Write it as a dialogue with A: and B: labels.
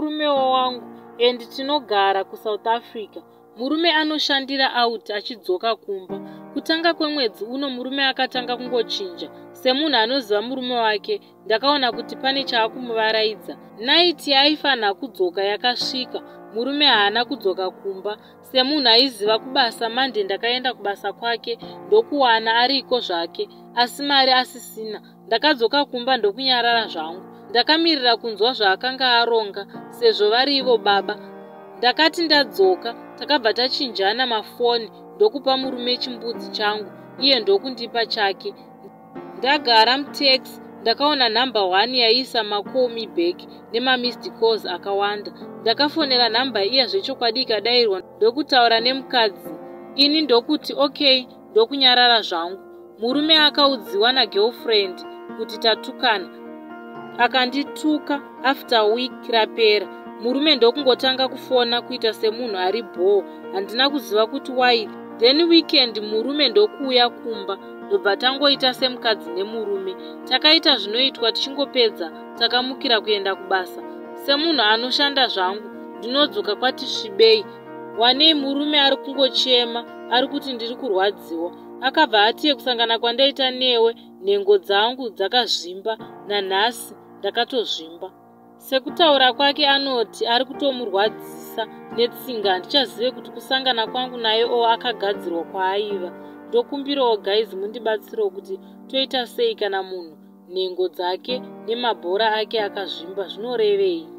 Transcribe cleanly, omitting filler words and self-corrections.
A: murumewo wangu and tinogara kuSouth Africa. Murume anoshandira out achidzoka kumba. Kutanga kwemwedzi uno murume akatanga kungochinja. Semunhu anoziva murume wake, ndakaona kuti pane chaakumuvaraidza. Night yaaifanha kudzoka yakasvika, murume haana kudzoka kumba. Semunhu aiziva kubasa Monday ndakaenda kubasa kwake ndokuwana ariko zvake asi mari asisina. Ndakadzoka kumba ndokunyarara zvangu. Ndakamirira kunzwa zvaakanga aronga sezvo vari ivo baba. Ndakati ndadzoka takabva tachinjana mafoni ndokupa murume chimbudzi changu iye ndokundipa chake. Ndagara mutaxi ndakaona nhamba 1 yaiisa macall me back nemamissed calls akawanda. Ndakafonera nhamba iya zvechokwadi ikadairwa ndokutaura nemukadzi. Ini ndokuti okay ndokunyarara zvangu. Murume akaudziwa nagirlfriend kuti tatukana. Akandituka after week rapera. Murume ndokungotanga kufona kuita semunhu ari bhoo. Handina kuziva kuti why. Then weekend murume ndokuuya kumba ndobva tangoita semukadzi nemurume. Takaita zvinoitwa tichingopedza takamukira kuenda kubasa. Semunhu anoshanda zvangu ndinodzoka kwati svibei. Wanei murume ari kungochema ari kuti ndiri kurwadziwa. Akabva atiye kusangana kwandaita newe nhengo dzangu dzakazvimba nanhasi ndakatozvimba. Sekutaura kwake anoti ari kutomurwadzisa netsinga handichazive kuti kusangana kwangu naye o akagadzirwa kwaaiva. Ndokumbirawo guys mundibatsirewo kuti toita sei kana munhu nhengo dzake nemabhora ake akazvimba zvinorevei.